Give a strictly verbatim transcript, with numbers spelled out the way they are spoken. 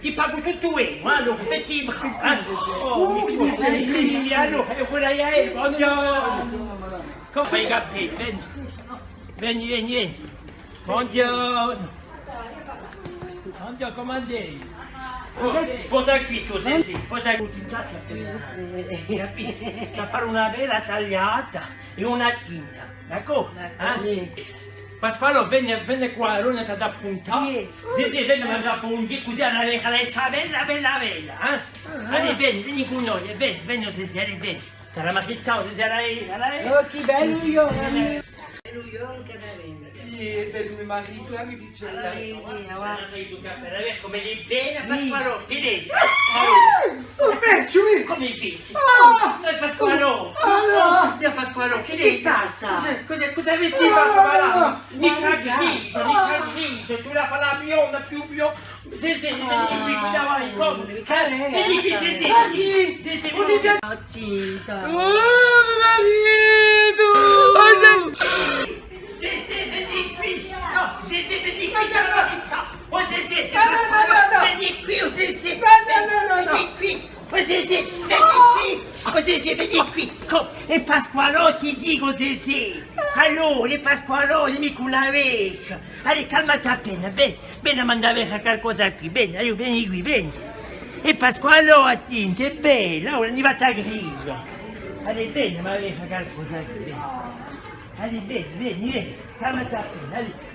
Ti pagu tuttu eiu, eh, allora, fatti i bravi, eh. Oh, mi, mi, allora, eiu quella hè, buonghjornu. Cumu vai, Gabè? Veni. Veni, veni, veni. Buonghjornu. Buonghjornu, cumu andemu? Oh, porta quì, cusì, sì. Porta quì. Capì? Da fà una bella tagliata è una tinta, d'accordu? D'accordu. Eh? Pasqualò, veni, veni quì, allora t'aghju da appuntà. Sì. Sì, sì, veni, ma da funghi cusì, a laveca, a laveca, bella, bella, bella, eh? Ah. Allez, veni, veni cù noi, veni, veni, sì, sì, allez, veni. T'hà da marittà, sì, sì, allez, allez. Oh, chì bellu ghjornu! Bellu ghjornu chì avemu. Sì, hè bellu me maritu, eh, mi piace. Allora, allora, guarda. Allora, io capisco, ma lei bella, Pasqualò, vedi? Ah! Oh, vechju, eh! Cumu vechju? Ah! Eh, Pasqualò! Ah! Oh, mio Pasqualò, chì ti passa? Cosa, cosa, cosa avete fattu? Ah! Micca grigia, micca grigia, ci vulia fà a bionda, più bionda. Zezè, veni quì, cosa vai, cumu? Eh, veni quì, Zezè, veni quì, Zezè, veni quì. Zita. Oh, me maritu! Oh, Zezè! Zezè, veni quì! Nò, Zezè, veni quì, dalla vita! Oh, Zezè, veni quì, oh, Zezè! Veni quì! Oh, Zezè, veni quì! Oh, Zezè, veni quì! Co-, hè Pasqualò, ti dicu, Zezè! Allora, hè Pasqualò, dimmi cù una vechja! Allez, calmati appena, bè, bè, m'hà da veda qualcosa quì, bè, allez, veni quì, veni! Hè Pasqualò, attenti, hè bella, ora hè arrivata a grigia! Allez, bè, m'hà da veda qualcosa quì, bè! Allez, bè, veni, veni, calmati appena, allez!